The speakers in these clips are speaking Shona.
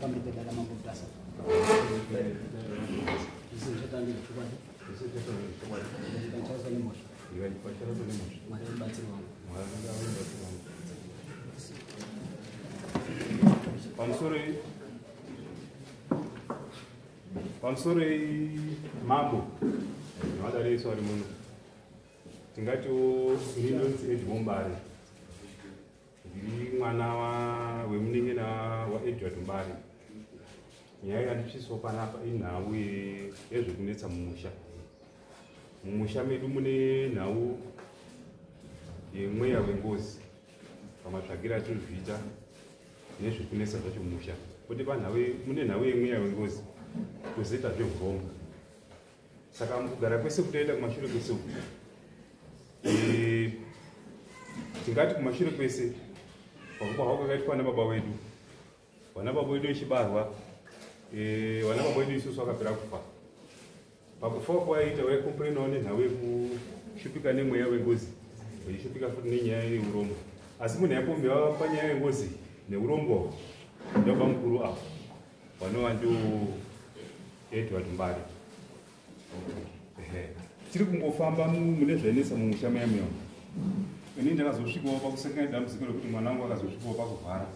Pamberi pedare Mambo Mutasa. Zvese zvichataura ndezvechokwadi. Ndikachausa nemhosva. Mwari mubatsiri wangu. Pamusoro mambo nevadare isu vari muno, tingatiwo ini ndonzi Edmore Mbare, ndiri mwana wemunin'ina waEdward Mbare. Nyaya yanditsvisiwa panapa inhau yezvekunetsa mumusha. Mumusha medu mune nhau yemweya wengozi pamatsvakiro atinozviita nezvekunetsa zvacho mumusha, kuti mune nhau yemweya wengozi kuzoita zveurombo. Saka mukugara kwese kutoita kumashure kwese uku, tingati kumashure kwese pakubarwa kwakaitwa nababa wedu, vana baba wedu vechibarwa, vana baba wedu isusu vakapera kufa. Pakufa kwaita vaikomplainawo nenhau yekushupika nemweya wengozi, vachishupika futi nenyaya yeurombo. Asi munhu yaipombewa panyaya yengozi neurombo ndobaba mukuru apo vanova ndio Edward Mbare. Tiri kungofamba mune zvainetsa mumusha muya muya. Ini ndakazosvikawo pakusangana dambudziko rekuti mwana wangu akazosvikawo pakurwara.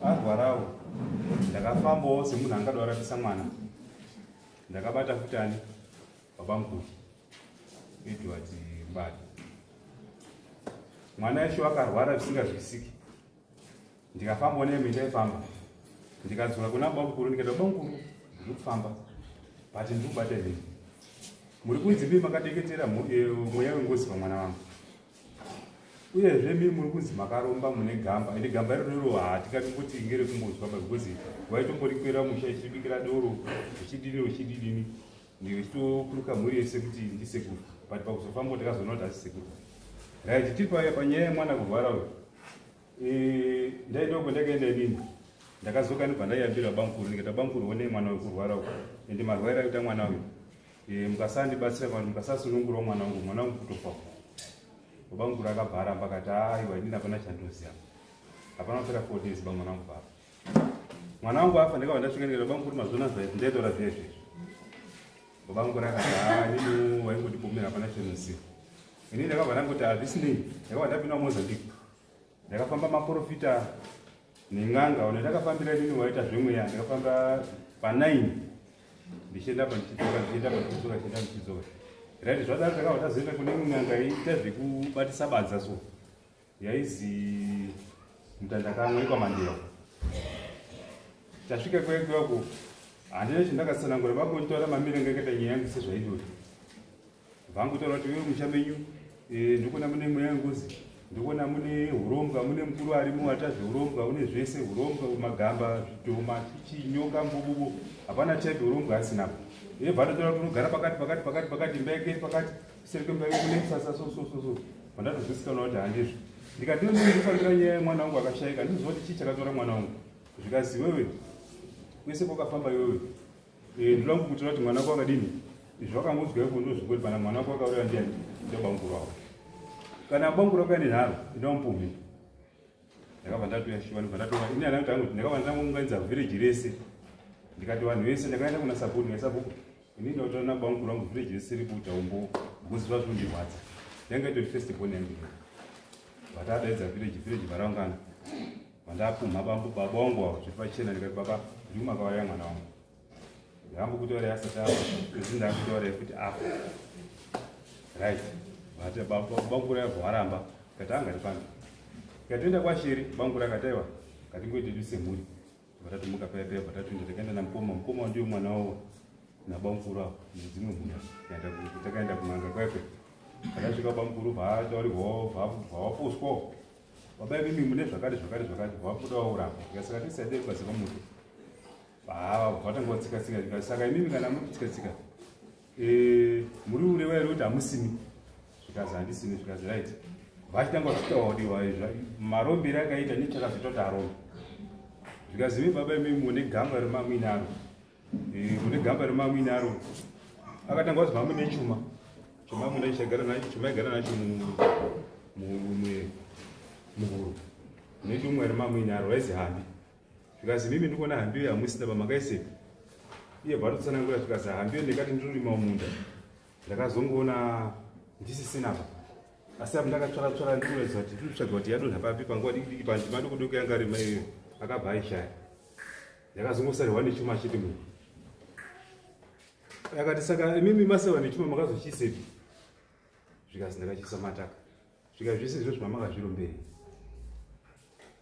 Arwarawo ndakafambawo semunhu angada kurapisa mwana. Ndakabata futi ani baba mukuru Edward Mbare. Mwana yacho akarwara zvisingazwisiki. Ndikafambawo nemi ndaifamba, ndikadzoka kuna baba mukuru, ndikati, "Baba mukuru, ndiri kufamba but ndiri kubata inini. Muri kunzi mii makadeketera mweya wengozi pamwana wangu, uyezve mii muri kunzi makaromba, mune gamba." Ende gamba iroro hatikati ngerekumbozwa ba, because waitomborikwira musha ichibikira doro, uchidini uchididini, ndichitokuruka mhuri yese kuti ndisekuru. But pakuzofamba ndakazoona kuti asi sekuru. Right, tiri panyaya yemwana kurwara uyu. Ndaenda uko ndakaenda inini, ndakazoka ndobva ndaiyambira baba mukuru, ndikati, "Baba mukuru, onei mwana uyu kurwara uku, ende marwairo aita mwana uyu, mukasandibatsira kana mukasasunungurawo mwana wangu, mwana wangu kutofa." Baba mukuru akabva aramba, akati, "Aiwa, inini hapana chandoziva." Hapana kupera 4 days ba mwana wangu afa. Mwana wangu afa, ndakabva ndasvika ndikati, "Baba mukuru, mazona zvaindaitaura zviya izvezvi." Baba mukuru akati, "Ha, inini waingondipomera, hapana chanoziva." Inini ndakabva ndangoti, hazvisinei. Ndakabva ndapinda muMozambique, ndakafamba maprofita nen'anga. One ndakafambira inini waita zvemweya, ndakafamba pa9 ndichienda pa ndichidzoka, ndichienda pa ndichidzoka, ndichienda ndichidzoka. Right, zvadaro takabva tazoenda kune imwe n'anga iita zvekubatisa badza, so yaizi Mutandakamwe ikwaMandera. Tasvika kwekuyako, handina chandakatsanangura, vakonditora mamire ngakaita nyaya yangu sezvaidori. Vangotaura kuti, "Iwe, musha menyu ndikuona mune mweya wengozi, ndikuona mune urombwa, mune mukuru arimo ata zveurombwa, une zvese urombwa, magamba, zvidhoma, chichinyoka, mbububu, hapana type urombwa asinapo." Ebva atotaura kuti unogara pakati pakati pakati pakati, imba yake iri pakati, kuseri kwemba yake kune musasa, so so so so. Vandatozvisikana kuti handizvo. Ndikati, "Ndinofanira nyaya yemwana wangu akashayika, ndiziva kuti chii chakatora mwana wangu." Zvikazi, "Wewe kwese kwakafamba iwewe, ndoda kukutora kuti mwana wako akadini. Izvi wakangodzwa iko ndozvingoti pana mwana wako akauraya ndiani? Ndobamukuru wako. Kana bamukuru wako ane nharo, indamupume." Ndakabva ndatoya shuwa, ndobva ndatora ini ana kuti angu, ndakabva ndangounganidza vhireji rese, ndikati vanhu vese, ndakaenda kuna sabhuku, ndikati, "Sabhuku, ini ndautaura nabamukuru wangu, vhireji rese riri kuita umbo, because zva zvinondirwadza." Yanga itori first born yangu. Vatadaidza vhireji, vhireji varaungana, vandapumha baba wangu avo zviri pachena. Ndikati, "Baba, ndiri makauraya mwana wangu. Ndakambokutaura asati afa, ezi ndakutaura futi afa." Right, vati bamukuru yabva waramba, kati angati pano tikatoenda kwashiri. Bamukuru akati, "Aiwa, ngatingoitedu semhuri." Vatatomuka paya paya, vatatoenda, takaenda namukoma. Mukoma ndiyo mwana wavo nabamukuru avo nedzimwe mhuri. Takaenda kun'anga kwekwe. Takasvika, bamukuru bvataurirwawo, bvawaposwawo, "Baba, imimi mune zvakati zvakati zvakati." Bvabudawo urapa. Saka tisaidei pasi pamuti, vatanga vatsika tsika. Saka imimi kana muri kutsika tsika, muri kureva here kuti hamusimi? Zvikazi, "Handisimi." Zvikazi, "Right." Vachitanga vachitauriwa marombero akaita nechakazoita kuti arombe. Zvikazi, "Imi baba, imimi mune gamba remamuinaro, mune gamba remamuinaro." Akatanga kuzi, "Mamune chuma chemamuna chemaigara nacho muhuro, nedumwe remamuinaro raizi hambi." Zvikazi mimi ndikuona hambiyo yamusina pamakaisepi. Iye bva atotsanangura zvikazi hambiyo ndikati ndinorima mumunda. Ndakazongoona ndisisinapa. Asi apo ndakatsvara tsvara ndikuratidza kuti ndikutsvaga kuti yadonha papi panguva diki diki pandima doko doko yanga rima iyoyo akabva aishaya. Ndakazongosarirwa nechuma chete munhu. Akati saka imimi maseva nechuma makazochiisepi? Zvikazi ndakachiisa mataka. Zvika zvese izvo zvamakazviromberi.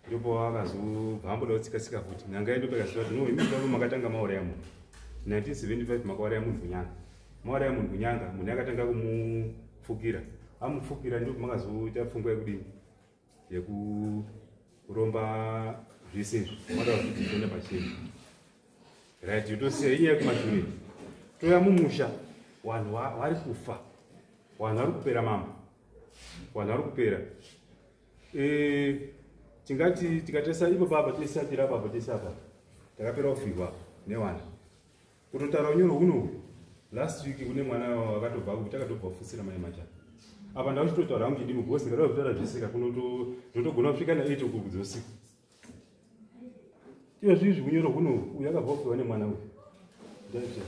Ndipo akazobva amboda kutsika tsika futi. N'anga yedu pakaziva kuti no imi baba makatanga mauraya munhu. 1975 makauraya munhu kunyanga. Mauraya munhu kunyanga, munhu akatanga kumupfukira. Amupfukira ndipo makazoita pfungwa yekudini? Yekuromba zvese izvi. Mada kuti zviende pachena. Right, yotosiya inyaya yekumashure. Toya mumusha, vanhu vari kufa. Vanhu vari kupera mama. Vanhu vari kupera. Tingati tikatarisa ipo papa tese tiri apa tese apa takapera kufirwa newana. Kutotaura unyoro huno last week kune mwana wakatobva kuti takatobva kufusira mai macha. Apa ndauchitotaura hangu chidimo because ndikada kutaura zvese kakunoto ndotogona kusvika na 8 o'clock dzeusiku. Iyo zvizvi unyoro huno uyu akabva kufirwa nemwana uyu. Ndaita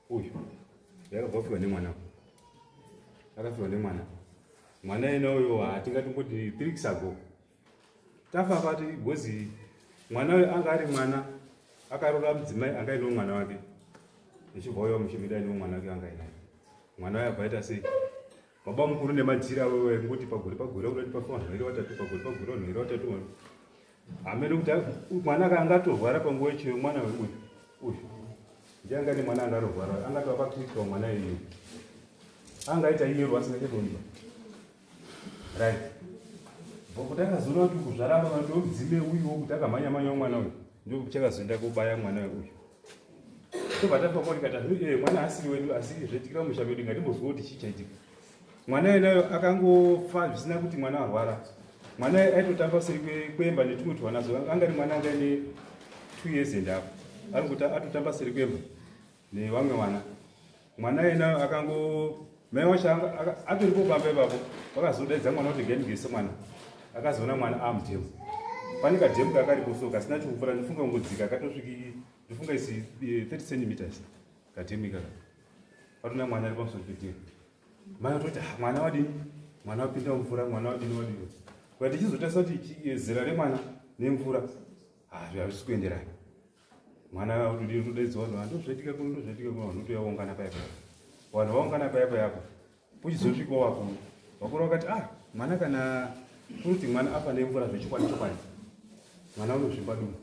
uyu yakabva kufirwa nemwana uyu. Akafirwa nemwana. Mwana ena uyo hatingatomboti 3 weeks ago. Tafa pati gozi mwana uyu anga ari mwana akaroora mudzimai anga aine mwana wake. Ichibva uyo muchimida aine mwana wake anga ainaye. Mwana uyu abva aita sei? Baba mukuru nemadzira wewe ngoti pagore pagore kuda kuti pafa vanhu vairi vatatu pagore pagore vanhu vairi vatatu. Hameno kuti mwana angatorwara panguva ichiyo mwana uyu uyu. Ndiye anga nemwana angarorwara angatova pakristu mwana iyeyo. Angaita iye asina chekuonekwa. Right. Kuti akazoona kuti kuzvara apa kuti mudzime uyu kuti akamhanya mhanya mwana uyu ndio chakazoenda kubaya mwana uyu. Tobva tafa kwa tikati mwana asiri wedu asi zvetikira musha medu ngatimbozwa kuti chii chaitika. Mwana yenayo akangofa zvisina kuti mwana arwara. Mwana aitotamba seri kwemba netumwe twanazo anga ari mwana anga ane 2 years and up. Ari kuti atotamba seri kwemba nevamwe vana. Mwana yenayo akango mai wacho atoripo pamba ipapo vakazodaidza mwana kuti gandigese mwana. Akazoona mwana amudhemu. Pane kadhemu kakaripo so kasina chekupfura ndifunga kungodzika katosviki ndifunga isi 30 centimeters kadhemu ikaka. Patona mwana ari pamusoro pedhemu. Mai ototi mwana wadini? Mwana wapinda mumvura, mwana wadini wadini. Kuti tichizotarisa kuti zera remwana nemvura hazvisi kuenderana. Mwana otodini otodaidzwa vanhu ndozvaitika kuno ndozvaitika kuno vanhu votoyaungana paya paya. Vanhu vaungana paya paya apo. Pochizosvikawo vakuru. Vakuru vakati mwana kana kuti mwana afa nemvura zvechokwadi chokwadi. Mwana unozvimba dumbu.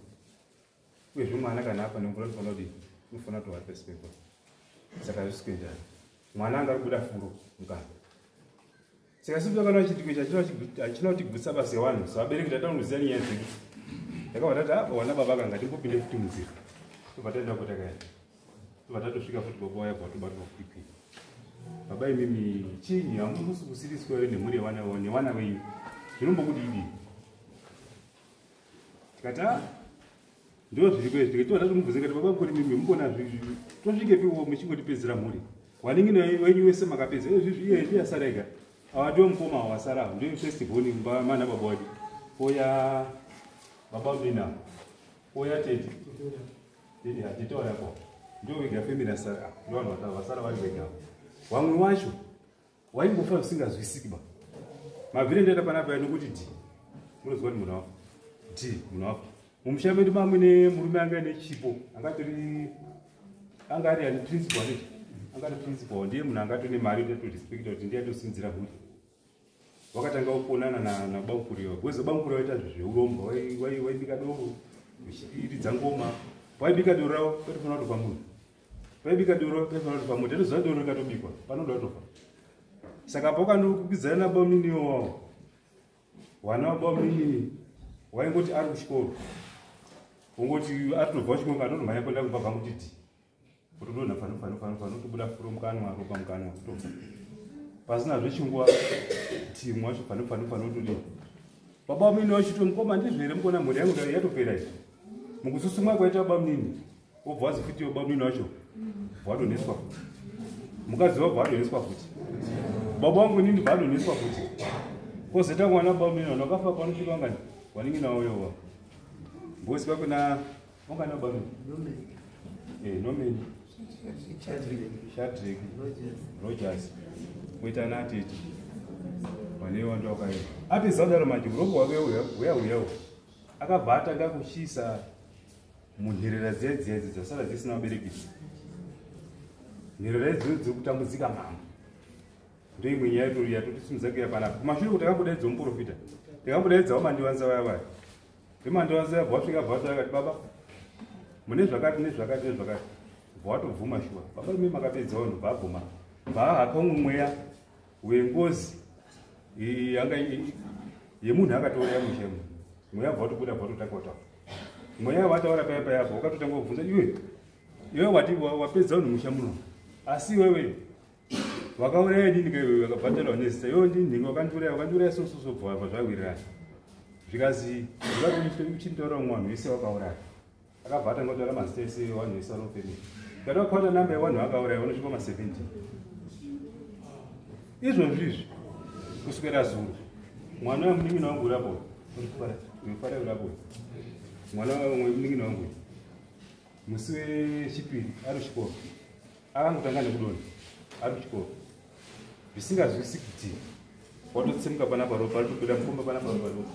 Uyezve mwana kana afa nemvura unofanira kudini? Unofanira kutowa pasi pemvura. Saka hazvisi kuenderana. Mwana anga ari kubuda furo mukanwa. Saka isu takaona chiitiko ichi hachina kutigutsa basa yevanhu. Sevabereki tataundoziva nyaya dzedu. Takabva tati wana baba kanga timbopinde futi munzira. Tobva taenda kwatakaenda. Tobva tatosvika futi baba vaya bva tobatwa futi kwii. Baba imimi chinyi hamusi kusiriswa nemhuri nevana venyu. Zvinombokudii? Tikati ndo zviriko izvi. Tikati tatomubvunza tikati baba kuri mimi mukona tosvikepiwo muchingotipedzera mhuri. Wanin'ina wenyu wese makapedza izvi iye ndiye asara ega. Ava ndiwo mukoma wasara ndiyo first born mana baba wake. Oya baba mina. Oya tete. Tete hatitaura ko. Ndiwo vega family asara. Ndiwo vanhu vasara vari vega. Vamwe wacho waingofa zvisingazwisiki ba. Mabvire ndaita panapa nokuti D. Munozwa kuti munhu wafa. D munhu wafa. Mumusha medu mamune murume anga ane chipo angatori anga ari ani principal anditi anga ari principal ndiye munhu angatone mari ndotorespecta kuti ndiye atosinzira mhuri. Wakatanga kuonana na bamukuru because bamukuru waita zveurombo waibika doro uchiridza ngoma waibika doro ravo paitofanira kutopa munhu waibika doro paitofanira kutopa munhu tatoziva doro rikatobikwa panoda kutofa. Saka paukanokukidzana nabamunini wawo wana wabamunini waingoti ari kuchikoro ungoti atobva kuchikoro atotomhanya kuenda kumba bva kuti D kutodonha fano fano fano fano tobuda furo mukanwa ropa mukanwa kutofa pasina zvechinguva timu wacho fano fano fano todii. Baba munini wachito mukoma ndizvo here mukona mhuri yangu yatopera izvi. Mukususumwa kwaita baba munini wobva wazi futi baba munini wacho wadonheswa futi. Mukadzi wabva wadonheswa futi. Baba wangu inini vadonheswa futi. Kozoita mwana baba munini vanhu vakafa panosvika vangani wanin'ina wauyowa. Mbozi kwakuna ungana baba Norman, Shadrack, Rogers, kuita natete vane vantu vakaenda. Apedza kudaro manje urombo hwake huya akabva atanga kuchisa munherera dziya dziya dzasara dzisina vabereki. Nherera idzodzo dziri kutambudzika mama. Ndoimwe nyaya yatotisimudza kuya panapa. Kumashure kuti takambodaidzawo muprofita, takambodaidzawo Mandiwanza vaya vaya. Vemandiwanza vabva vasvika bva vakati baba mune zvakati nezvakati nezvakati. Bva watobvuma shuwa. Baba imi makapedzawo ndobva abvuma. Bva ahaka umwe mweya wengozi yemunhu akatouraya mushemo. Mweya bva watobuda bva watotanga kutaura. Mweya wataura paya paya apo wakatotanga kubvunza iwe. Iwe wati wapedza vanhu musha muno. Asi iwewe wakauraya nini ka iwewe wakabhadharwa nezita. Iwe ndini wakandiuraya so so so bva zvawirirana. Zvikazi zvakati uchintaura umwe vanhu vese vakauraya. Akabva atanga kutaura mazita ese vanhu vese vari mufamily. Ukada kukwata namba yevanhu vakauraya unosvika ma 70. Izvozvi izvi kuswera zuro mwana wemunin'ina wangu urapo uri urapo mwana wemunin'ina wangu musi wechipiri ari kuchikoro akangotanga nekudonha ari kuchikoro zvisingazwisiki kuti watotsemuka panapa ropa ritobuda mukomba panapa ropa ropa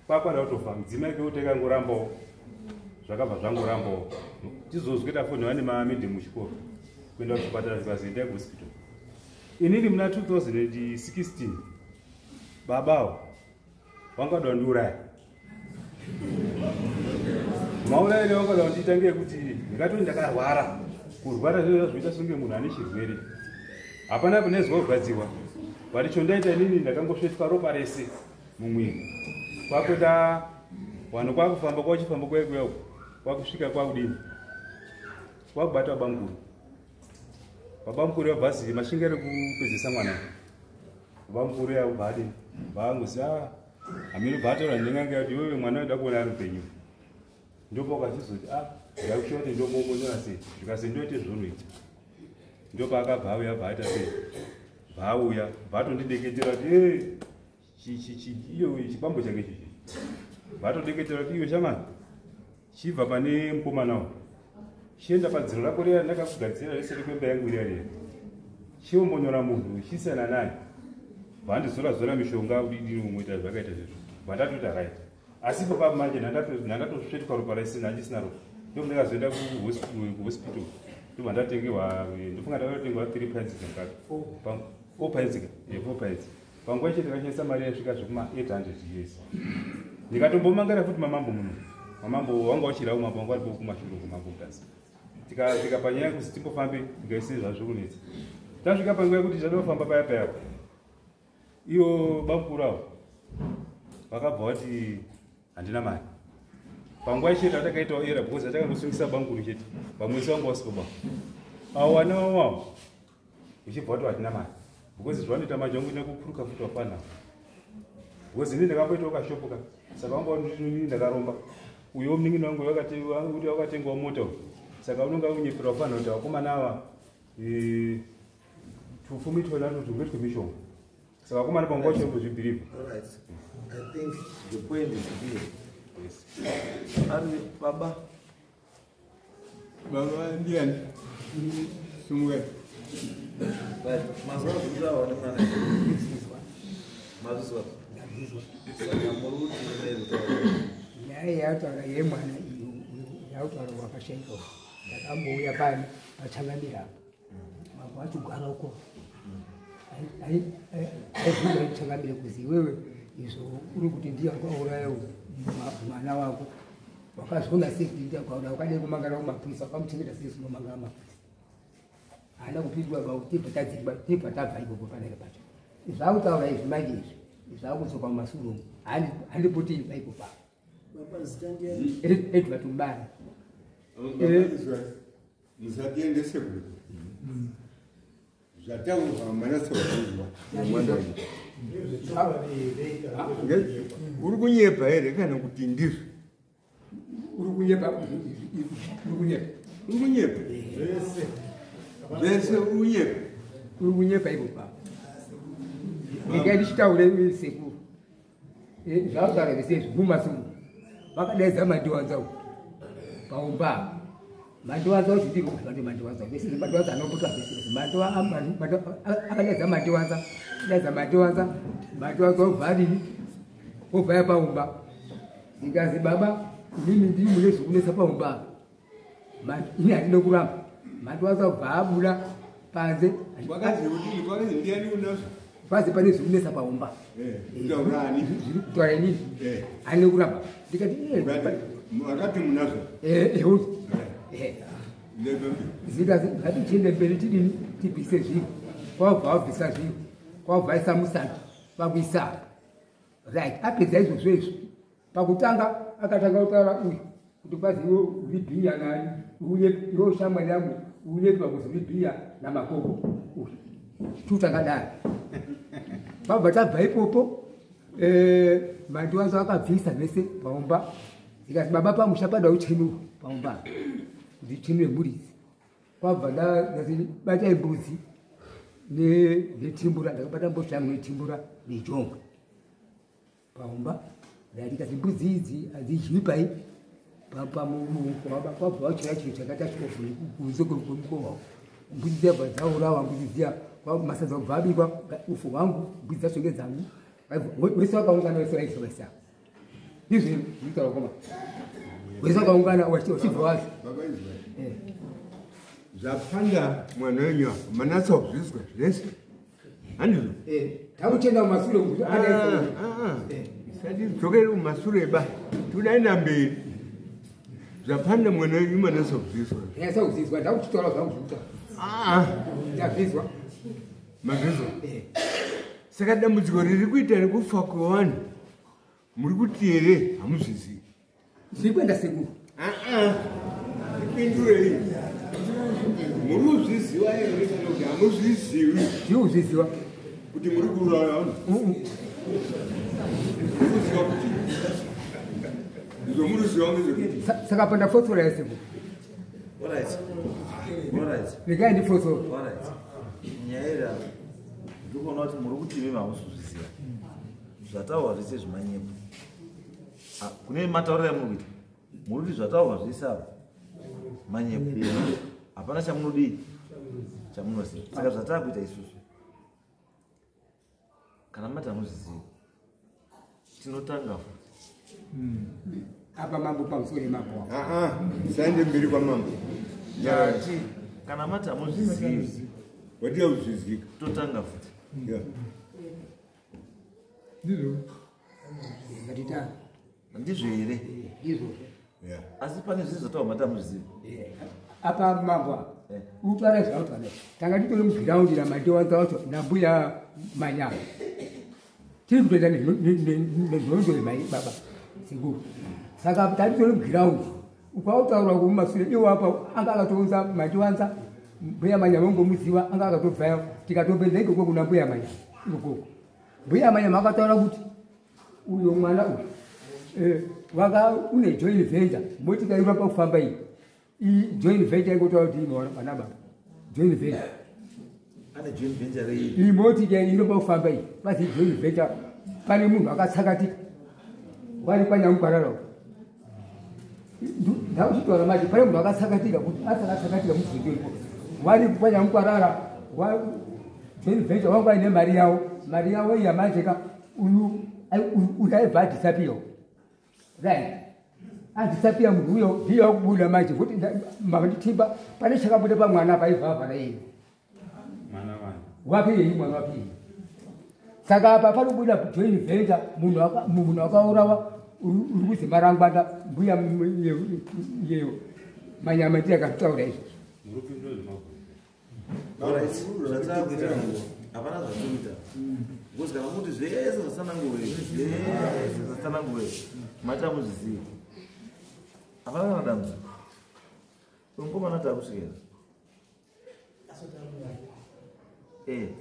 kwakwada kutofa mudzimai kekuti akangorambawo zvakabva zvangorambawo tizozwe tafonera nemamedhe muchikoro kuenda kuchipatara zvikazi endai kuhospital. Inini muna 2016 babawo vangada kundiuraya. Maurayiro vangada kundiita ngeyekuti ndikatoti ndakarwara. Kurwara zviro zvoita kunge munhu ane chirwere. Hapana kunezwa kugadzirwa. But chondaita inini ndakangosvetwa ropa rese mumwiri. Kwakuita vanhu kwakufamba kwachifamba kwekuya uku kwakusvika kwakudini kwakubata babamukuru. Babamukuru vabva mashinga rekupedzesa mwana. Babamukuru yabva adini vangozi hameno bva ataura nen'anga yati iwewe mwana wedu akuona ari mupenyu. Ndopa ukachizoti ndakushuwa kuti ndomuongonyora sei zvikasi ndoite zvonoita. Ndopaakabva auya bva aita sei bva auya bva atondideketera kuti iyo chikwambo chake chichi bva atodeketera kuti iyo shamani chibva pane mukomana chienda padziro rako riya ndakakugadzira rese rekwemba yangu riya riya chiombonyora munhu chisiyana naye bva andizora zora mishonga udidini umwe zvakaita zvezvo bva ndatoita right. Asi ipo papo manje ndandatosvetwa ropa rese ndandisina ropa ndopandakazoenda kuhospital ndobva ndatengerwa ndofunga ndakatengwa 3 pints dzemukaka 4 pints 4 pints panguva icho ndakashandisa mari yaisvika zvekuma 800 US. Ndikatombomangara futi mamambo muno mamambo wanga uchirawo mambo wanga aripo kumashure kumambo Mutasa. Tikasvika panyaya yekuti timbofambe tikaise zvazvo kunetsa. Tasvika panguva yekuti tichada kufamba paya paya iyo bamukuru avo vakabva vati handina mari. Panguva ichete atakaitawo era because atakangosungisa bamukuru chete vamwe vese vanga vasipo baba avo vana vavo uchibva wati hatina mari because zvavanoita manje vangoenda kukuruka futi wafana because ini ndakamboitawo kashopu ka saka vanga inini ndakaromba uyo munin'ina wangu kuti wakatengwa mota uyu saka unonga unyepera wafana kuti vakomana ava tupfumi twona tutwu ngetwemishonga saka vakomana panguva wacho kuzvibhirivha. All right. I think the point is clear. Yes. Ari baba. Baba ndiani? Sumukai. Right. Mazuva kutaura nemwana. Mazvizwa. Saka muri kuti nezvitaura. Nyaya yataura yemwana iyo yautaura wakashaika ndakambouya pano pachangamira apa mambo achigara uko aibvunza changamire kuzi iwewe izvo uri kuti ndiye wakauraya mwana wako wakazviona sei kuti ndiye wakauraya wakadai kumangara kumapurisa wakamuchengeta sei unomangara mapurisa haana kupindwa tibva tadzingwa tibva tabva ikoko panenge pacho zvakutaura izvi manje izvi zvakudzoka mumasuru umu handipoti ipa papo. Baba, zita ndiani? Edward Mbara. Musatiendese kure. Zvataurwa manasokuzwa. Uri kunyepa here kana kuti ndizvo? Uri kunyepa, uri kunyepa. Uri kunyepa. Zvese uri kunyepa. Uri kunyepa ipo papo ndingai ndichitaure sekuru zvakutaura zvese izvi mumasuru. Vakadaidza Mandiwanza uku paumba. Mandiwanza uchi ndiko kuti Mandiwanza. Vese Mandiwanza anopota vese. Akadaidza Mandiwanza. Daidza Mandiwanza. Mandiwanza obva adini? Obva ya paumba. Ndikazi baba, inini ndini mune zvekunetsa paumba. Ini handina kuramba. Mandiwanza obva abuda panze. Kwakazi udini, kwakazi ndiani unazvo? Panze pane zvekunetsa paumba. Kutaura ani? Kutaura inini. Handina kuramba. Ndikati Wakati munazvo? Zikazi ngatichiende mberi tidini tibvise zviro. Kwabva wabvisa zviro. Kwabva aisa musana pakuisa. Right, apedza izvozvo izvo. Pakutanga akatanga kutaura uyu kuti kwazi iwe uri bhinya nani, uye iwe shamwari yangu uyepa kuzi uri bhinya namakoko uyu. Tutakadaro. Pabva tabva ipopo Mandiwanza akabvisa vese paumba. Zikati baba pamusha pada uchenurwa paumba. Kuti chenure mhuri idzi. Kwabva ndati batai mbudzi netimbura, ndakabata mbudzi yangu netimbura nejongwe. Paumba ndikati mbudzi idzi hadzidyiwi pai pamukova kwabva wachera chinhu chakaita chikofu kunze kwemukova. Mbudzi dziya bva dzaurawa, mbudzi dziya masadza kubva abikwa, ufu hwangu, mbudzi dzacho ngedzangu. Wese wakaungana wese waidya wese apa. Ndizvo zvinotaura koma. Wese wakaungana wachibva wacho. Baba izwa. Zvapanda mwana wenyu apa, manatsa kuzvizwa zvese. Handizvo? Takutenda kumasure kuti adaidza. Isati dzokere kumasure ba. Todaenda mberi. Zvapanda mwana wenyu manatsa kuzvizwa. Ndanyatsa kuzvizwa, ndakuchitaura zvangu zvekuta. Ndazvizwa. Mazvizwa? Saka dambudziko riri kuita rekufa kwevanhu muri kuti here hamuzvizivi? Zviri kuenda sekuru. Ndipindurei. Muri kuzviziva here kana kuti hamuzvizivi? Ndiri kuzviziva. Kuti muri kuuraya vanhu? Muri kuziva kuti izvo muri kuziva ngezvekuti. Saka pandafotsora here sekuru? Alright. Alright. Regai ndifotsore. Alright. Nyaya iri apa. Ndikuona kuti muri kuti imi hamusi kuzviziva. Zvataurwa zvese zvimanyepo. Kune matauriro amuri kuita. Muri kuti zvataurwa zvese apa manyepo. Hapana chamunodii? Chamunoziva. Saka zvataakuita isusu. Kana mati hamuzvizivi, tinotanga futi. Apa mambo pamusoro mambo. Saende mberi kwamambo. Tati kana mati hamuzvizivi, Wadiya kuzvizika. Totanga futi. Ndizvo. Ngatitanga. Ndizvo here? Ndizvozvo. Asi pane zvisi zvataurwa mati hamuzvizivi. Apa mambo apa. Utaura zvautaura. Tanga titori mugiraundi raMandiwanza wacho nambuya Manyama. Tiri kutoita nezvinondo yemai baba sekuru. Saka tatitori mugiraundi. Ukautaura kumasure iwo apa anga akatounza Mandiwanza mbuya Manyama ungomuziva anga akatobvayo tikatopedza ikoko kuna mbuya Manyama ikoko. Mbuya Manyama akataura kuti uyo mwana uyu waka une joint venture motika iri pakufamba iyi. Iyi joint venture ikotaura kuti ino vana baba. Joint venture. Ane joint venture rei? Iyi motika iri pakufamba iyi. Pasi joint venture pane munhu akatsakatika. Wari kwaNyamukwarara uko. Ndakuchitaura manje pane munhu akatsakatika kuti asakatsakatika mubvunzo iko. Wari kwaNyamukwarara joint venture wangu aine mari yawo. Mari yawo iya manje ka uyu uyu aibva adisappear. Right. Adisappear munhu uyo ndiye wakubuda manje kuti makanditimba pane chakabuda pamwana paibva avhara iye. Mwana wani. Wapi iye mwana wapi iye. Saka apa panobuda joint venture munhu akaurawa uri kuzi Marangwanda mbuya yeyo Manyama ndiye akataura izvozvo. Muri kupindura zvemabvunzo. Alright, zvataakuita hapana zvatikuita. Because kana muti zvese zvatsanangurwe, zvese zvatsanangurwe, mati hamuzvizivi. Hapana kana dambudziko. Mukomana taakusvikira.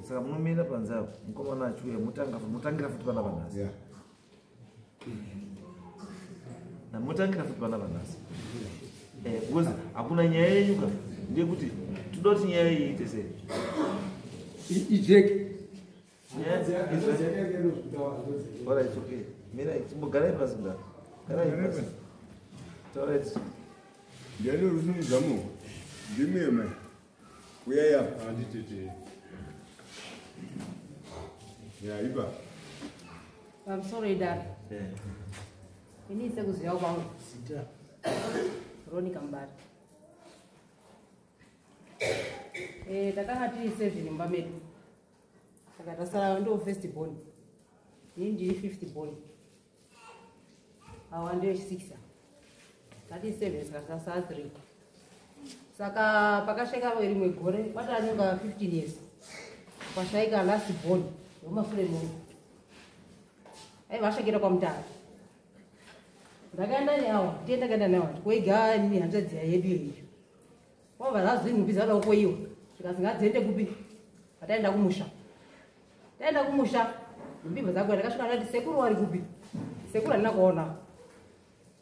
Saka munomira panze apo, mukomana achiuya, mutangira futi pana panhasi. Mutangira futi pana panhasi. Because hakuna nyaya yenyu ka, ndeyekuti toda kuti nyaya iyi iite sei? Ijeke. Alright, okay. Mira, chimbogarai pasi mudhara. Garai pasi. Taureti. Ndiani uri maoko? Ndimi mai. Uyai apa. Handitete. Ya ipa. Pamusoro idare. Ini sekuziva kwangu. Zita. Veronica Mubari. Takanga tiri seven mumba medu. Saka tasara ndo first born. Ini ndiri fifth born. Awa ndiyo six. Tati seven saka tasara three. Saka pakashaika rimwe gore kwatanonga 15 years. Kwashaika last born wemashure muno. Aiva ashakira kwamutare. Ndakaenda neawa, ndiye ndakaenda neawa, koiga nini hanzvadzi yedu iyo. Wabva zazvinhupi dzada kukoiwa. Zvikanzi ngadziende kupi? Pataenda kumusha. Taenda kumusha, nhumbi dzako ndakasvika ndati sekuru wari kupi? Sekuru handina kuona.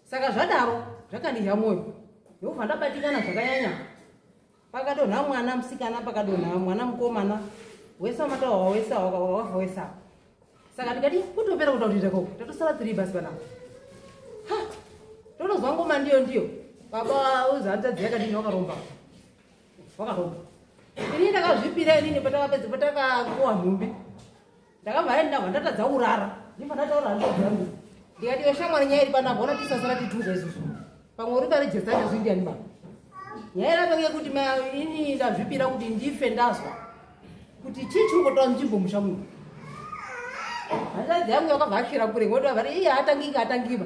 Saka zvadaro zvakandidya mwoyo. Ndobva ndabatikana zvakanyanya. Pakadonha mwana musikana, pakadonha mwana mukomana. Wese wamatawa wese wafa wese. Saka ndikati kutopera kuda kutoita koko. Tatosara tiri basi panapa. Ha! Totozwa ngoma ndiyo ndiyo. Baba uzanzadzi yakadini wakaromba. Wakaromba. Ini ndakazvipira inini patakapedza patakakowa nhumbi. Ndakabva ndabva ndatadza kurara. Ndibva ndataura hanzvadzi yangu. Ndikati iwe shamwari nyaya iri panapa ona tisasara tituza isusu. Pamwe uri parejesta yacho ndiani baba. Nyaya iri apa ngeyekuti ini ndazvipira kuti ndife ndazwa. Kuti chii chiri kungotora nzvimbo musha muno. Hanzvadzi yangu yakabva akira kure ngoti vati iye atangika atangiba.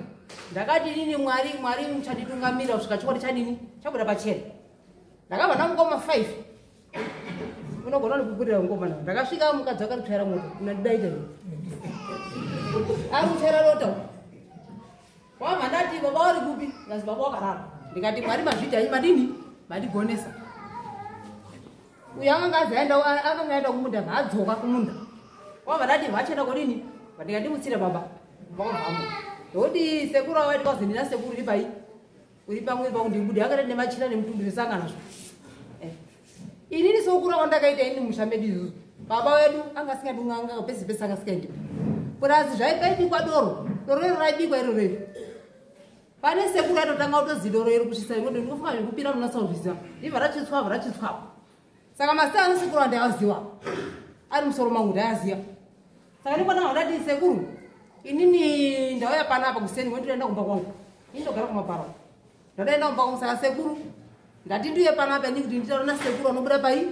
Ndakati inini Mwari Mwari muchanditungamira kusvika chokwadi chadini chabuda pachena. Ndakabva ndamukoma 5. Unogona kukurira ngoma nawo. Ndakasvika mukadzi akanditsvaira moto. Unandidaita here? Ari kutsvaira rota. Wabva ndati baba uri kupi? Ndikazi baba wakarara. Ndikati Mwari mazviita henyu madini? Mandigonesa. Uyu akanga azi akanga aenda kumunda adzoka kumunda. Wabva ndati vachienda kodini? Ndikati baba. Vakabvamo. Ndokuti sekuru ava vaiti ndina sekuru uri pai? Uri pamwe pangu ndibude akati nemachira nemutumbi zvesanga nazvo. Inini sokura kwandakaita ini musha medu isusu. Baba wedu anga asingadi kun'anga pese pese anga asingaendi. Purazi zvaibikwa doro. Doro iro raibikwa iro rero. Pane sekuru atotanga kutozi doro iro kusvitsa imoto ndinofunga zvekupira munasazviziva. Ndibva rachitswa bva rachitswa. Saka mazita ana sekuru andaiaziva. Ari musoro mangu ndaiaziva. Saka ndikwana ndati sekuru inini ndauya panapa kuseni ngokuti ndoenda kumba kwangu. Ini ndogara kumapara. Ndadaenda kumba kwangu saka sekuru ndati ndiuye panapa ini kuti nditaure nasekuru anobuda pai?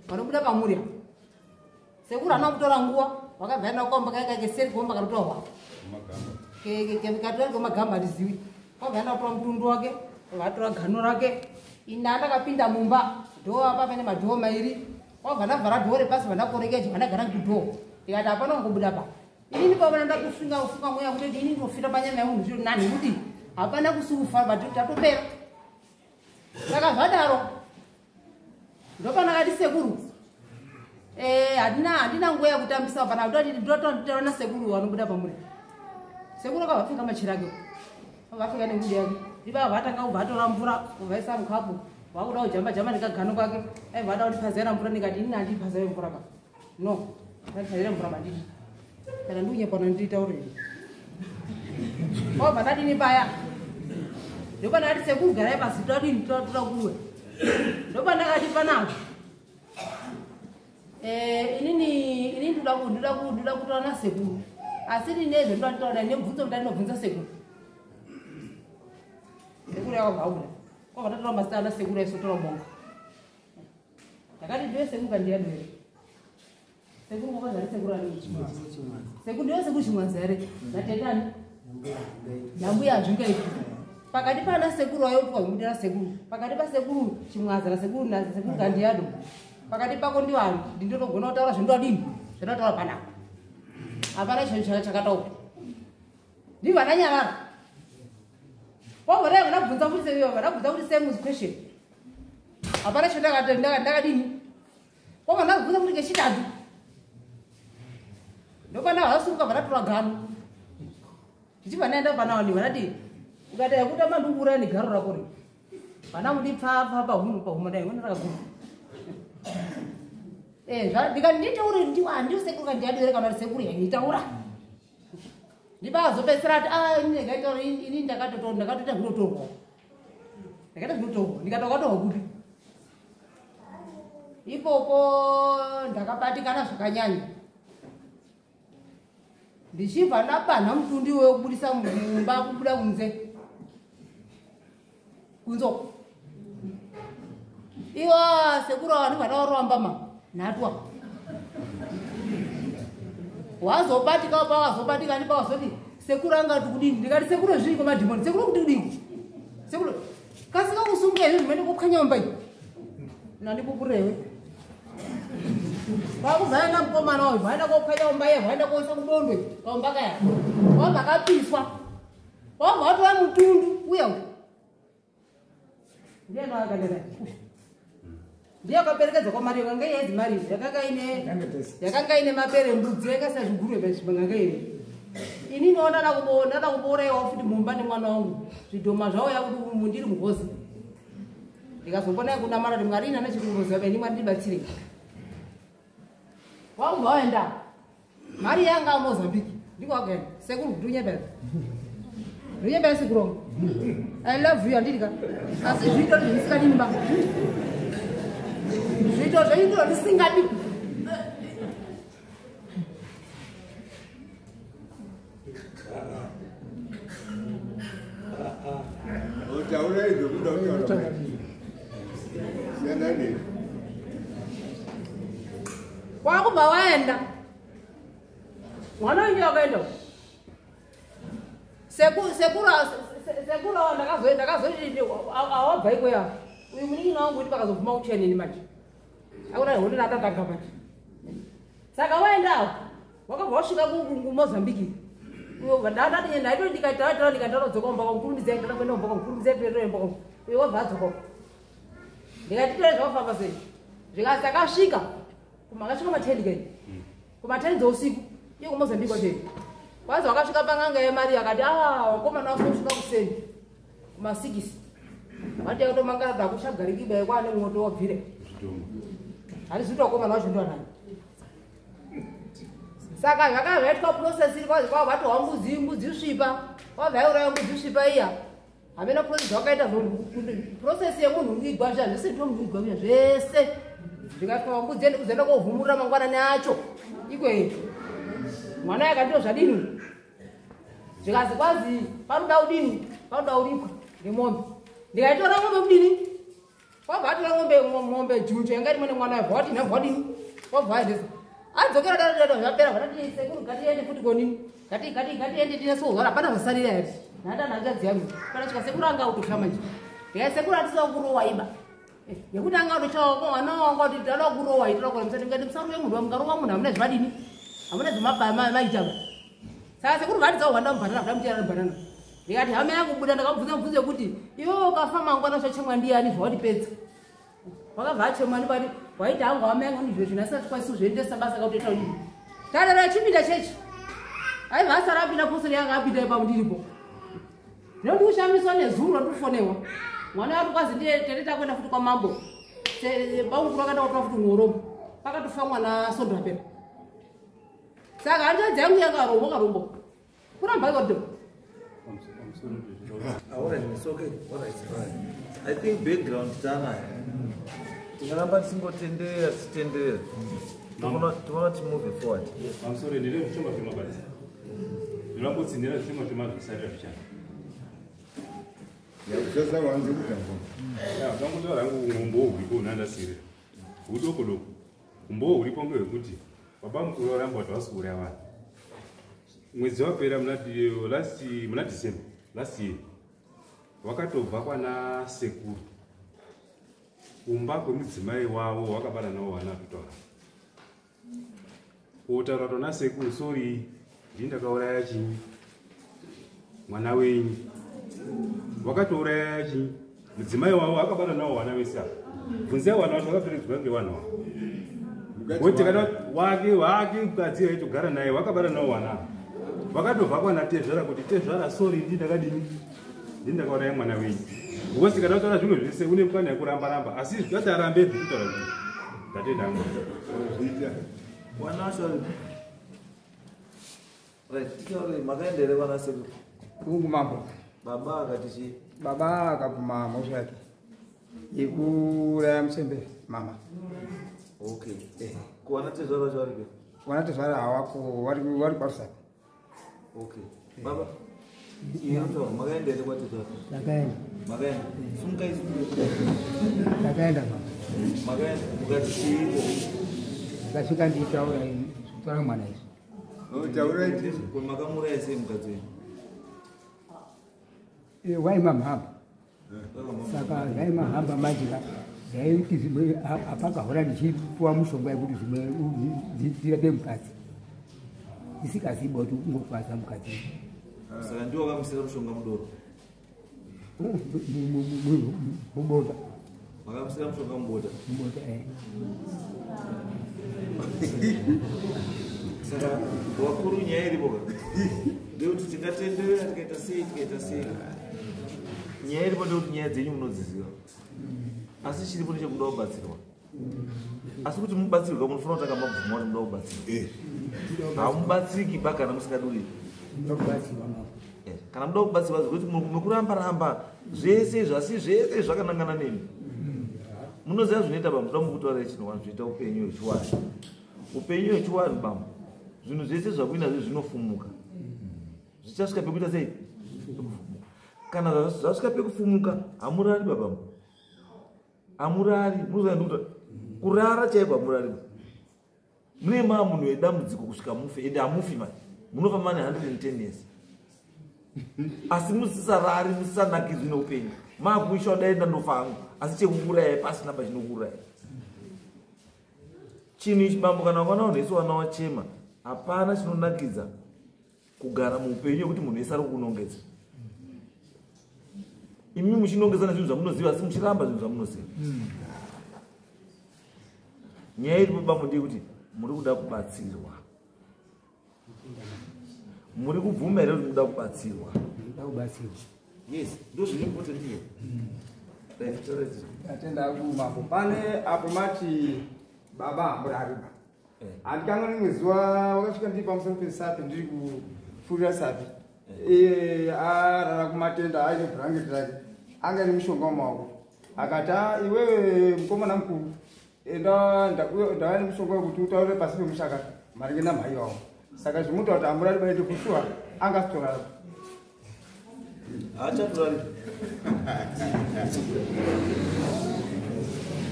Vanobuda pamuri apa. Sekuru haana kutora nguva, vakabva aenda kukomba kaika keseri kuomba kanotorwa. Katora kwemagamba handizivi. Kwabva aenda kutora mutundu wake, vatora gano rake. Ini ndakapinda mumba, dhoo apa pane madhoo mairi. Kwabva ndavhara dhoo repasi vandakorekeja vandagara kudhoo. Ndikati hapana kungobuda pa. Inini pavana ndakufunga kufunga mweya kuti ini ndinofira panyama yemunhu zviro nani nekuti hapana kusufa but tatopera. Saka zvadaro ndopanakati sekuru handina nguva yekutambisa pana ndotaura nasekuru vanobuda pamuri. Sekuru akabva apfeka machira ake. Akabva apfeka nengubo yake. Ipapo vatanga kubva atora mvura kubva aisa mukapu. Vakuda kujamba jamba nekagano kake. Aibva ada kundipazira mvura ndikati inini handipazire mvura ka. No, handipazire mvura bandidi. Kana ndikunyepa nditaure. Wabva ndadini paya. Ndopandakati sekuru garai pasi todini toda kuwe. Ndopandakati panapa. Inini ndoda kutaura nasekuru. Asi ndinezve ndoda kutaura nemubvunzo ndinobvunza sekuru. Sekuru yakabva abuda. Kwabva ndatora mazita ana sekuru aisotora bonga. Ndakati ndiwe sekuru kandiyani here? Sekuru kwakazari sekuru ani? Sekuru ndiwe sekuru Chimwanza here? Natendani? Nambuya Hazvingaiti. Pakati pana sekuru wayoitwa zvimudira sekuru. Pakati pasekuru Chimwanza nasekuru nasekuru Kandiyado. Pakati pako ndiwani ndinotogona kutaura zvindodini zvinotaura panapa. Hapana chinhu chakataurwa. Ndibva ndanyarara. Wabva dai ndabvunza futi ndabvunza futi same question. Hapana chinhu ndakadini. Wabva ndabvunza futi kechitatu. Ndopana vasuka vandatora gano. Ndichibva ndaenda pana vanhu vandati ukati kutamba ndikuuraya negaro rako ri. Vana mundipfapfa pahunu pahuma dai ngona rakaguma. Ndikati nditaure ndiwo sekuru kandiyadwere kana kuti sekuru yanitaura. Ndibazopedzisira ati ini ndakaitaura ini ndakatoita zvinotorwa. Ndakaita zvinotohwa, ndikatohwa kupi? Ipopo ndakabatikana zvakanyanya. Ndichibva ndabanha mutundi wekubudisa mumba kubuda kunze. Kunzo. Iwa sekuru vanhu vatauramba ma nhatwa. Wazobatika pawazobatika ndi pawazoti sekuru angati kudini? Ndikati sekuru zviri kwamadhimoni. Sekuru kuti kudini? Sekuru kasika kusunga izvi zvimene kuphwanya mumba iyi. Nandikukurewe. Kwakubva mukomana uyu, vaenda kophwanya mumba iya, vaenda koisa kudondwe kaumba kaya. Wabva kapiswa. Wabva watora mutundu uya uyu. Ndiye akandera. Ndiye akaperekedza kwamari yakanga yaidzi mari yakanga ine mapere mbudzi yakasina zvigurwe pazvimanganga iri. Ini ndinoona ndada kubooraiwa futi mumba nemwana wangu. Zvidhoma zvauya kuti mundiri mugozi. Ndikazombona kunamata kuti Mwari ine chikuroziva beni Mwari ndibatsire. Wangu waenda. Mari yanga Mozambique. Ndiko wakaenda. Sekuru ndinyebera. Ndinyebera sekuru. I love you andidika. Asi zviito zvisikadi mba. Zviito zvaito zvisingadi. Utaura izvo kuda kutaura. Siyana newe. Wakubva waenda. Mwana wangu wakaenda. Sekuru ndakazoenda awabva ikweya. Uyu munin'ina wangu kuti pakazobvuma kucheneni manje. Akuna honde ratatanga manje. Saka waendawo. Wakabva wasvika kuMozambique. Ndadati ndaito ndikaitaura ndikataura dzoka kumba kwangu kurumidzai ndada kuenda kumba kwangu kurumidzai kuenda kumba kwangu. Uyu wabva adzoka. Ndikati tore zvakafamba sei. Zvikasi takasvika. Kumakasvika ma10 kai. Kuma10 dzousiku. Iye kuMozambique kwacho. Kwanza wakasvika pang'anga yemari akati ah wakomana wasvika kuseni. Kuma6. Vati yakutomangara dakushagariki bai kwane mwoto wabvire. Handizviti wakomana wacho ndo anani. Saka zvakanga zvaitwa process iri kwazi kwava vatohwa mbudzi svipa. Kwabva yauraya mbudzi svipa iya. Hamena process wakaita process yemunhu uigwa zviya zvese ndomunhu uigwa zvese. Zvikaitwa mbudzi ende kuzoenda kovhumurira mangwanani acho. Ikweyo. Mwana yakatiwo zvadini? Zvikazi kwazi panoda udini? Panoda uripwa ngemombe. Ndikaitora mombe mudini? Kwabva atora mombe junjo yanga irimo nemwana wabva wati nhabva wadini? Wabva aendesa. Adzokera daro zvapera vanati sekuru ngatiende futi konini. Ngatiende tine sozora hapana zvasarira here. Nhanda hanzvadzi yangu. Kana svika sekuru anga autosha manje. Ndikati sekuru atisa kurowa iba. Yekuti anga autoshawo mwana wangu ati ndada kurowa itoda kurowa musati ngati musarowe munhu mungarowa munhu hamuna zvadini. Hamuna zvemaita. Saka sekuru vatidza kuhwanda mubhanana kuda mutera mubhanana. Ndikati hama yangu buda ndakamubvunza mubvunzo yekuti iwewe ukafa mangwana uchachemwa ndiani zvawatipedza. Wakabva achemwa ndibati waiti hangu hama yangu ndizvo zvino asati tikwanisi kuzviendesa basa kakutoita udini. Tadaro achipinda chechi. Aibva asara apinda postori yanga apinda ipapo ndiripo. Zvino ndikushamiswa nezuro ndikufonewa. Mwana wati kwazi ndiye tete takuenda futi kwamambo. Bamukuru akaenda kotora futi muhorombo. Pakatofa mwana sondo rapera. Saka hanzvadzi yangu yakarombo karombo. Kuramba ikodo. All right, it's okay. All right, all right. I think background tanayo. Tingaramba tisingotenderera tichitenderera. Tinoona ti move forward. I'm sorry, ndine zvishoma zvemabasa. Ndinongotsinhira zvishoma zvemazvisarira zvichana. Sasa wanze kutamba. Ya, ndangotaura hangu umbowo huripo unandasirira. Hudoko doko. Umbowo huripo ngehwekuti baba mukuru varamba kuti havasi kuuraya vanhu. Mwedzi wapera muna December last year wakatobva kwana sekuru kumba kwemudzimai wavo wakabara navo vana kutaura. Kotaura tona sekuru sorry ndini ndakauraya chinyi mwana wenyu. Wakatouraya chinyi mudzimai wavo akabara navo vana vese ava. Bvunzai vana vacho vakaperedzwa ngevanhu ava. Woti kana wake mukadzi aitogara naye wakabara navo vana ava. Wakatobva kwana tezvara kuti tezvara sorry ndini ndakadini ndini ndakauraya mwana wenyu. Because kana utaura zvimwe zvese une mukana yekuramba ramba asi zvati arambe zvekutaura zvinhu. Ndatenda hangu. Zviita. Wanasha. Right, titaure makaenda here vana sekuru? Kungu mambo. Baba akati chii? Baba akabvuma mhosva yake. Yekuuraya muchembere mama. Okay. Kuwana tezvara vacho varipi? Wana tezvara hawako, vari kwaRusape. Okay. Baba, inotaura makaenda here kwatezvara? Ndakaenda. Makaenda. Sumukai sumukai. Ndakaenda mama. Makaenda mukati chiiko? Ndakasvika ndichitaura zvitaura mwana izvi. Taura ndizvo. Ko makamuraya sei mukadzi wenyu? Waima mhamba. Saka zvaimahamba manje zvaiti zvimwe apakahora ndichipuwa mushonga yekuti zvimwe ndirape mukadzi. Isikaziba kuti ungokwadza mukadzi. Saka ndiwo wakamusira mushonga mudoro? Mubota. Makamusira mushonga mubota? Mubota, eh. Saka wakuru nyaya iripo ka? Ndekuti tingatenderera tikaita sei tikaita sei. Nyaya iripo ndekuti nyaya dzenyu munodziziva. Asi chiripo ndechekuda kubatsirwa. Asi kuti mubatsirwe munofanira kutanga mabvuma kuti munoda kubatsirwa. Hamubatsiriki ba kana musingaduri. Kana munoda kubatsirwa zvekuti mukuramba ramba zvese zvasi zvese zvakanangana nemi. Munoziva zvinoita bambo munoda mukutaura chinhu zvinoita upenyu hwechiwanhu. Upenyu hwechiwanhu bambo. Zvinhu zvese zvakuinazvo zvinofumuka. Zvichasvika pekuita sei? Kana zvasvika pekufumuka hamurari baba. Hamurari, munoziva ndikuti kurara chaiko hamurari. Mune maa munhu wedambudziko kusvika mufe, ende hamufi manje. Munofa mane 110 years. Asi musisarari, musisanakidzwi neupenyu. Maakuisha dai ndandofa hangu, asi chekuuraya pasina pachinokuuraya. Chinhu ichi bambo kana ukaona munhu wese wana wachema, hapana chinonakidza kugara muupenyu yekuti munhu wese ari kukunongedza. Imi muchinongedzana zvinhu zvamunoziva asi muchiramba zvinhu zvamunoziva. Nyaya iripo bambo ndeyekuti muri kuda kubatsirwa. Muri kubvuma here kuti muda kubatsirwa? Muda kubatsirwa. Yes, ndo zviri important here. Atenda kumambo. Pane apo mati baba hamurari ba. Handikanga rimwe zuva wakasvika ndiri pamusoro pesapi ndiri kufurira sapi. Arara kumatenda aine bhurangeti rake. Anga nemushonga mumaoko. Akati iwewe mukomana mukuru enda ndauya nemushonga wekuti utaure pasi pemushaka maringe namhai wavo. Saka zvimuita kuti hamurari baite kushuwa anga asitorara. Haachatorari.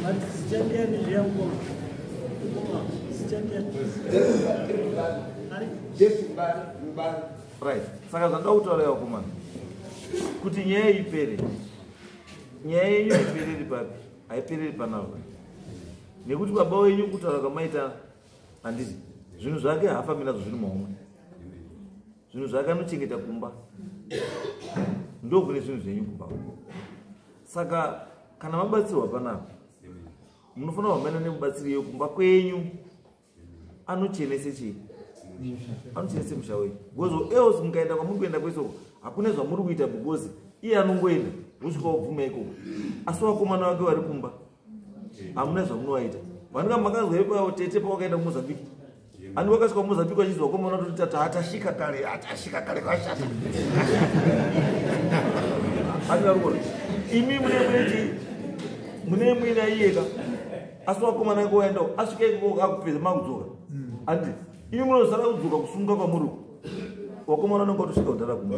Mati zichandiani zviya mukoma? Mukoma, zichandiani? Right. Saka zvandoda kutaura vakomana kuti nyaya ipere. Nyaya yenyu haipereri papi? Haipereri panapa. Nekuti baba wenyu kutaura kwamaita handiti zvinhu zvake haafambi nazvo zviri muhomwe. Zvinhu zvake anochengeta kumba. Ndokune zvinhu zvenyu kumba. Saka kana mabatsirwa panapa munofanira kuhambana nemubatsiri kumba kwenyu anochenese chii? Anochenese musha wenyu. Because else mukaenda kwamuri kuenda kwese uko hakuna zvamuri kuita because iye anongoenda wosvika wobvuma ikoko. Asi vakomana vake vari kumba hamuna zvamunovaita. Vanenge makanzwa ipapo tete pawakaenda kuMozambique. Ani wakasvika kuMozambique vachinzi vakomana vatoti tata atashika kare, atashika kare kwashata. Ani vari kuona. Imi mune muneti mune muina iyeka. Asi vakomana vake vaenda asvika ikoko akupedza makudzoka. Andi imi munosara kudzoka kusunga kwamuri. Vakomana vanenge vatosvika kudhara kumba.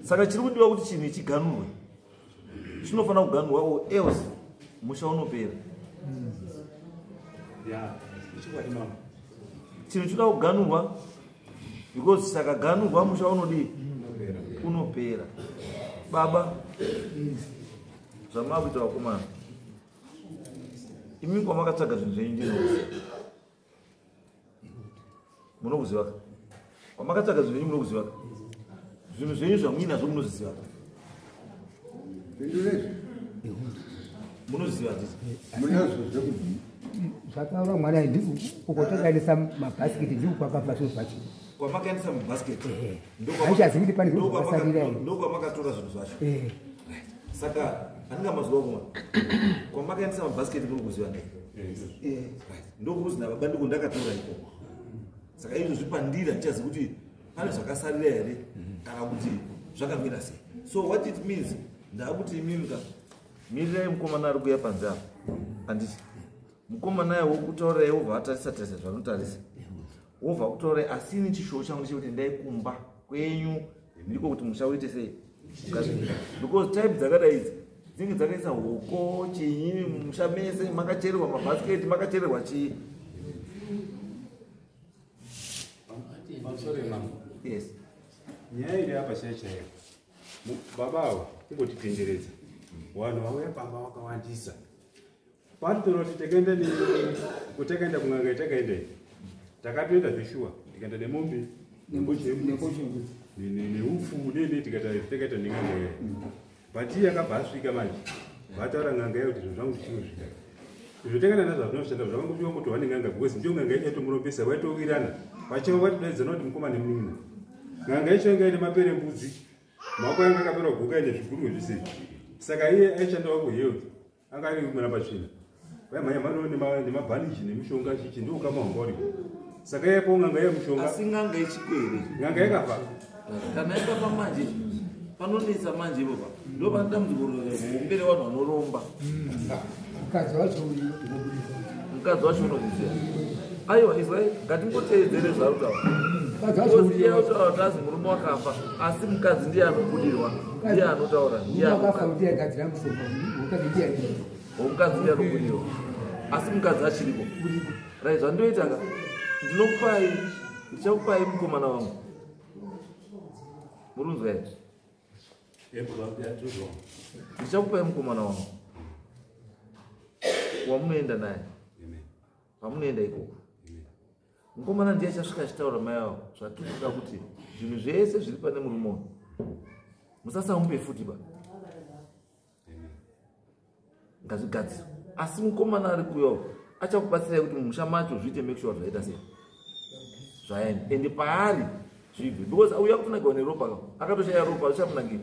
Saka chiri kudiwa kuti chinhu chiganurwe. Chinofanira kuganurwa or else musha unopera. Chinhu chinoda kuganurwa because chakaganurwa musha unodii? Unopera. Baba, zvamakuita vakomana. Imi kwamakatsvaga zvinhu zvenyu ndinokuziva. Munokuziva ka? Kwamakatsvaga zvinhu zvenyu munokuziva ka? Zvinhu zvenyu zvamuinazvo munozviziva ka? Munoziva handiti? Munazvo zvekudii? Zvakaura mwana uko takaendesa mabhasikiti ndiko kwakabva zvinhu zvacho. Kwamakaendesa mabhasikiti? Handichazivi kuti pane zvinhu zvakasarira here. Ndokwamakatora zvinhu zvacho. Saka handinga mazuva kumwa. Kwamakaendesa mabhasikiti muri kuziva ndei? Ndokuzi nababa ndiko ndakatora ikoko. Saka izvo zvipandira ndichazivi kuti pane zvakasarira here kana kuti zvakamira sei. So what it means ndakuti imimi ka Mirirai mukomana ari kuuya panze apa. Handiti mukomana ayo wokutaurirai wobva atarisa tarisa zvanotarisa, wobva kutaurai. Asi ini chishuwo changu ndechekuti endai kumba kwenyu, ndiko kuti musha uite sei, because type dzakadai idzi dzinenge dzakaisa hoko chinyi musha mese, makachererwa mabhasiketi, makachererwa chii. Pamusoro yemambo. Yes. Nyaya iri apa chaiyo chaiyo, baba ava kungotitenderedza, vanhu vauya pamba vakawandisa. Panotoona kuti takaenda kutakaenda kun'anga yatakaenda iyi, takatoenda zveshuwa, tikaenda nemombe, nembudzi, neupfu nene, tikaita takaita nen'anga iyayi. But iye akabva asvika manje, vataura n'anga iya kuti zvinhu zvangu zvichinosvika izvo takaenda nazvo hazvinoshanda, zvakangopiwa kutova nen'anga, because ndiyo n'anga yacho yaitomurobesa. Vaitowirana pachavo, vatodaidzana kuti mukoma nemunin'ina. N'anga yacho yanga ine mapere mbudzi, maoko yanga akapera kuguka, ine zvigurwe zvese. Saka iye aishandawo kuhealth, anga ari mwana patsvina, vaimhanya nemabhaniji nemishonga chichi, ndoukama hwanga uripo. Saka iye po n'anga iye mushonga. Asi n'anga ichikwere? N'anga yakafa. Kana yakafa manje panonetsa manje ipopa, ndo pane dambudziko hombe revanhu vanoromba. Mukadzi wacho uyu. Mukadzi wacho unozviziva? Aiwa, izwai, ngatingoteedzere zvarutaura. Mukadzi wacho iye utaura kuti azi murume wakafa, asi mukadzi ndiye anobudirwa, ndiye anotaura, ndiye akafa, ndiye agadzira mushonga, mukadzi ndiye. Mukadzi ndiye anobudirwa, asi mukadzi achiriko. Right, zvandoita ka, ndinokupai, ndichakupai mukomana wangu. Murunzwa here? Ndichakupai mukomana wangu wamunoenda naye pamunoenda ikoko. Mukomana ndiye achasvika achitaura mai avo zvatiri kuda, kuti zvinhu zvese zviri pane murume uyu musasamupe futi ba, ngazvigadzirwe. Asi mukomana ari kuyawo achakubatsirai kuti mumusha macho zviite, make sure zvaita sei, zvaenda ende paari zvibve, because uya kutonakirwa neropa ka, akatoshaya ropa zvichamunakira.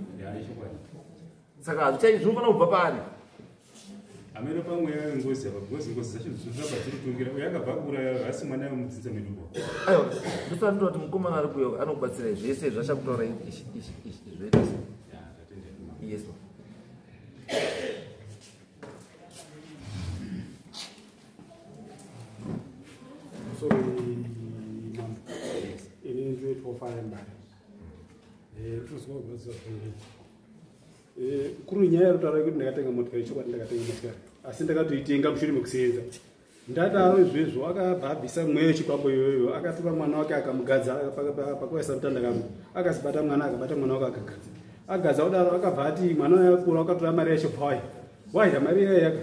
Saka hazvichai, zvinofanira kubva paari. Amene pamwe yave ngozi apa, because ngozi dzacho dzinoramba dziritungira. Uyo akabva kuuraya asi mwana wemudzinza medu. Aiwa, ndosaka ndinoti mukomana ari kuya anokubatsirai zvese zvachakutaura, ishi ishi ishi, zvoita sei. Yes, ma'am. Sorry, mambo. Ini ndinoitwa Fire Mbare. Tozwa kuri nyaya yarutaura kuti ndakatenga motikari. Chokwadi ndakatenga motikari, asi ndakatoitenga mushure mekusenza. Ndadaro izvezvo, akabva abvisa mweya wechikwambo iyoyo, akatora mwana wake akamugadza pakuvaisa mutanda kangu, akazibata mwana, akabata mwana wake akagadza, agadza kudaro, akabva ati mwana waye akura, akatora mari yacho bva waida mari iyayo yaka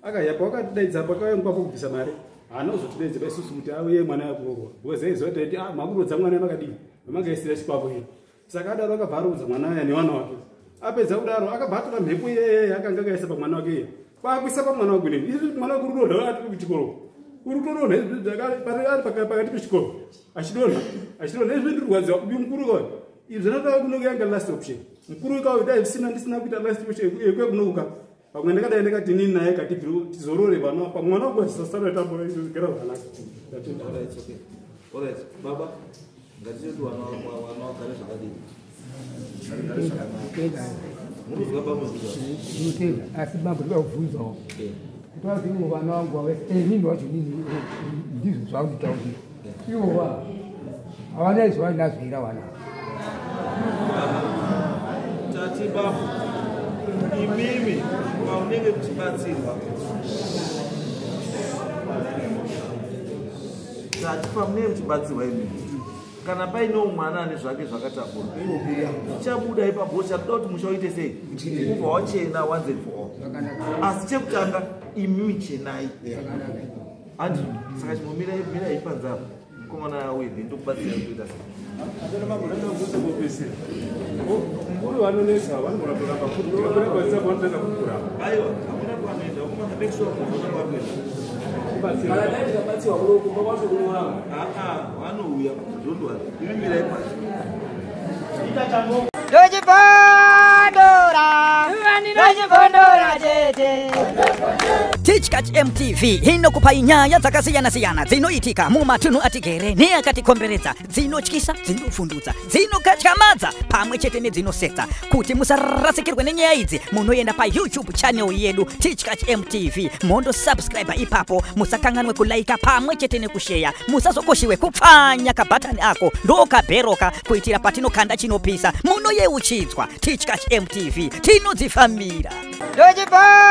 akayapa, wakatidaidza pakaengwa pokubvisa mari, haana kuzotidaidza isusu kuti auye mwana yakuroorwa, because aiziva kuti aiti, ah, makurodza mwana makadii, mamakaisira chikwambo iyo. Saka adaro akabva aroodza mwana aya nevana wake. Apedza kudaro akabva atora mhepo iyeye akanga akaisa pamwana wake iye, kwakuisa pamwana wake nini. Isi mwana wake uri kudonha ari kuchikoro, uri kutodonha ari pakati pechikoro, achidonha achidonha. Izvi ndirikuwadziwa mukuru kayo, izvi zvanotaa kunoka yanga last option. Mukuru kayo, dai zvisina ndisina kuita last option yekuya pamwe ndakadai ndakati nini naye katibviri tizorore vana pamwe mwana wangu asisasara tambogara zvakanaka. Ndatenda. Alright, okay. Alright, baba, ngatitoti vana vana vagare zvakadini? Vagare zvakanaka. Munozwa baba, munozwa? Ndinotenda, asi mambo, ndoda kubvunzawo kuti vazi ivo vana vangu vave nini wacho nini, ndizvo zvakunditaurira ivo va havana izvo vainazvo here vana? Tati baba, imimi pamunenge muchibatsirwa, tati pamunenge muchibatsirwa imimi, kana painewo mwana ane zvake zvakatakura, zvichabuda ipapo. Chatoda kuti musha uite sei, ubva wachena once and for all. Asi chekutanga imimi chenai, handi? Saka chimbomirai, mirai panze apa, mukomana auye, then tokubatsirai kuita sei. Atana mambo, ndaida kubvunza. Mukuru vanonetsa, vanogona kuramba futi, tikabuda panze apo vanotanga kuramba. Aiwa, hakuna kwanoenda ukomana, make sure munhu una kwakuenda. Kana dai ndikabatsiwa kuno kumba kwacho kunoramba. Aa, vanouya, don't worry, imi mirai pasi. Ndochibondora, ndochibondora chete. Tichkach MTV inokupai nyaya dzakasiyana-siyana dzinoitika mumatunhu atigere neakatikomberedza, dzinotyisa, dzinovhundutsa, dzinokatyamadza pamwe chete nedzinosetsa. Kuti musarasikirwe nenyaya idzi, munoenda paYouTube channel yedu Tichkach MTV, mondosubscribe ipapo. Musakanganwe kulaika pamwe chete nekusheya. Musazokoshiwe kupfanya kabhatani ako ndokabheroka kuitira patinokanda chinopisa munoyeuchidzwa. Tichkach MTV, tinodzifambira. Ndochibva.